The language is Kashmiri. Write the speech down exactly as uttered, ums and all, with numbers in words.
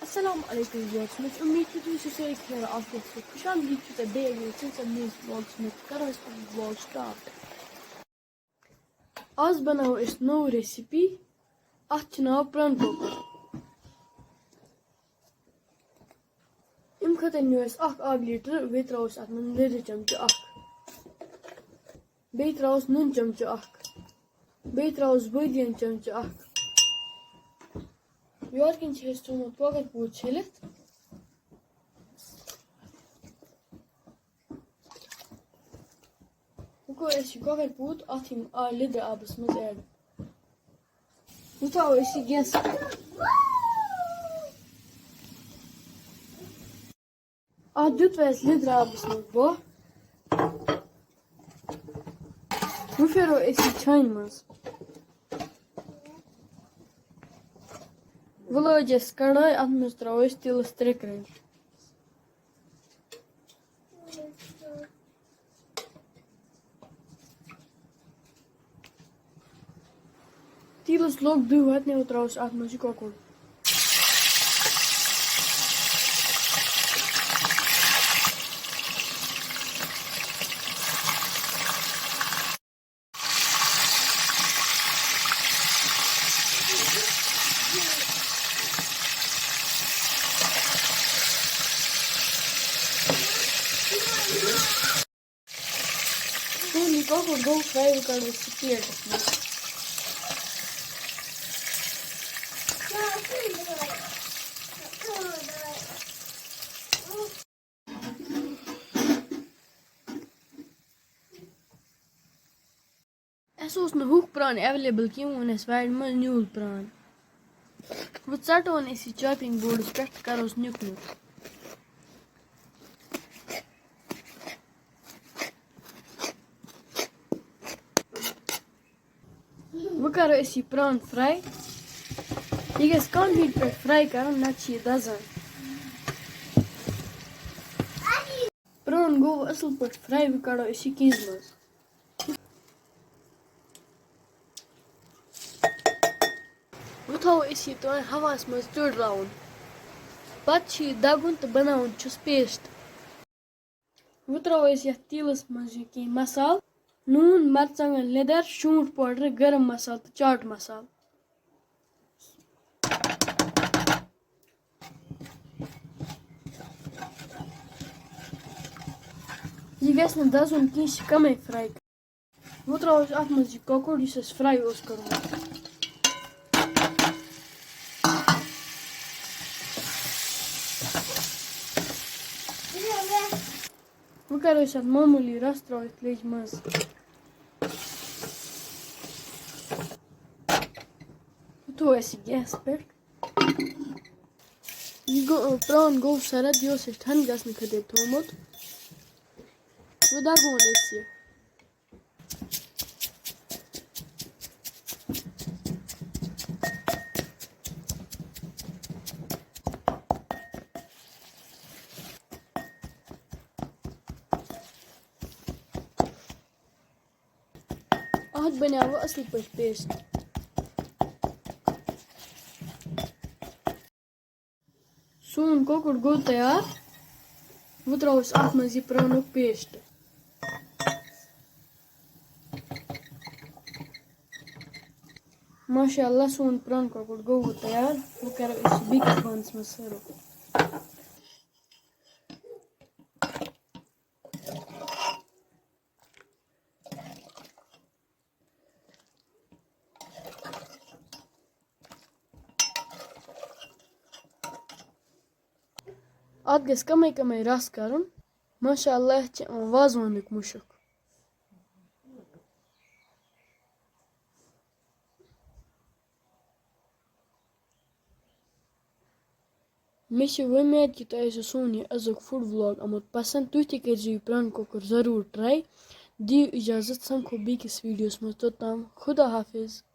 السلام علیکم ویورز، مےٚ چھِ اُمید کہِ تُہۍ ٲسِو سٲری خیر عافیت سۭتۍ۔ خۄش آمدید چھُو تۄہہِ بیٚیہِ اَکہِ لَٹہِ سٲنِس نٔیِس ولاگَس منٛز۔ کَرو أسۍ پَنُن ولاگ سٹارٹ۔ آز بَناوو أسۍ نٔو ریسپی۔ اَتھ چھُ ناو پرٛان کۄکُر۔ اَمہِ خٲطرٕ نِیو اَسہِ اَکھ آبہٕ لیٖٹر، بیٚیہِ ترٛاوو أسۍ اَتھ منٛز لیٚدرِ چمچہٕ اَکھ، بیٚیہِ ترٛاووس نُن چمچہٕ اَکھ، بیٚیہِ ترٛاووس بٲدیان چمچہٕ اَکھ۔ یورٕ کِنۍ چھِ اَسہِ تھوٚومُت کۄکَر پوٗت چھٔلِتھ۔ وۄنۍ کوٚر اَسہِ یہِ کۄکَر پوٗت اَتھ یِم آ-، لیٚدرِ آبَس منٛز ایڈ۔ وۄنۍ تھاوو أسۍ یہِ گیسَس پٮ۪ٹھ۔ اَتھ دیُت وۄنۍ اَسہِ لیٚدرِ آبَس منٛز بۄہہ۔ وۄنۍ پھِرو أسۍ یہِ چھانہِ منٛز۔ وۄنۍ لٲج اَسہِ کڑٲے، اَتھ منٛز ترٛاوو أسۍ تیٖلَس ترٛےٚ کرٛنٛڈ۔ تیٖلَس لوٚگ دُہہِ وَتنہِ، وۄنۍ ترٛاوو أسۍ اَتھ منٛز یہِ کۄکُر۔ سون یہِ کۄکُر گوٚو فرٛاے، وۄنۍ کَڑو أسۍ یہِ پلیٹَس منٛز۔ اَسہِ اوس نہٕ ہُہ پرٛان ایویلیبل کینٛہہ، وۄنۍ اوٚن اَسہِ وارِ منٛز نیوٗل پرٛان۔ وۄنۍ ژَٹون أسۍ یہِ چاپِنٛگ بورڈَس پٮ۪ٹھ تہٕ کَروس نیُک نیُک۔ وۄنۍ کَرو أسۍ یہِ پرٛان فرٛاے۔ یہِ گژھِ کَم ہیٖٹہِ پٮ۪ٹھ فرٛاے کَرُن، نَتہٕ چھِ یہِ دَزان۔ پرٛان گوٚو اَصٕل پٲٹھۍ فرٛاے، وۄنۍ کَڑو أسۍ یہِ کِنٛزِ منٛز۔ وۄنۍ تھاوو أسۍ یہِ تام ہَوہَس منٛز تیوٚڑراوُن۔ پَتہٕ چھُ یہِ دَگُن تہٕ بَناوُن چھُس پیسٹ۔ وۄنۍ ترٛاوو أسۍ یَتھ تیٖلَس منٛز یہِ کینٛہہ مصالہٕ، نوٗن، مرژٕوانٛگن لیٚدٕر، شوٗنٛٹھ پاوڈر، گرم مصالہٕ تہٕ چاٹ مصالہٕ۔ یہِ گژھِ نہٕ دَزُن کینٛہہ، یہِ چھِ کَمٕے فرٛاے۔ وۄنۍ ترٛاوو أسۍ اَتھ منٛز یہِ کۄکُر، یُس اَسہِ فرٛاے اوس کوٚرمُت۔ وۄنۍ کَرو أسۍ اَتھ معموٗلی رَس ترٛٲوِتھ لیٚجہِ منٛز۔ وۄنۍ تھوٚو اَسہِ یہِ گیسَس پٮ۪ٹھ۔ یہِ گوٚو، پرٛان گوٚو سرد، یہِ اوس اَسہِ ٹھنٛڈ گژھنہٕ خٲطرٕ تھوٚومُت۔ وۄنۍ دَگون أسۍ یہِ۔ اَتھ بَنیٛاو اَصٕل پٲٹھۍ پیسٹ۔ سون کۄکُر گوٚو تیار۔ وۄنۍ ترٛاوو أسۍ اَتھ منٛز یہِ پرٛانُک پیسٹ۔ ماشاء اللہ، سون پرٛان کۄکُر گوٚو وۄنۍ تیار۔ وۄنۍ کَرو أسۍ یہِ بیٚکِس بانَس منٛز سٔرٕو۔ اَتھ گژھِ کَمٕے کَمٕے رَس کَرُن۔ ماشاء اللہ، یَتھ چھِ یِوان وازوانُک مُشُک۔ مےٚ چھِ وۄمید کہِ تۄہہِ آسیو سون یہِ أزیُک فُڈ ولاگ آمُت پسنٛد۔ تُہۍ تہِ کٔرۍزیو یہِ پرٛان کۄکُر ضروٗر ٹراے۔ دِیِو اِجازت، سَمکھو بیٚکِس ویٖڈیوَس منٛز۔ توٚتام خدا حافظ۔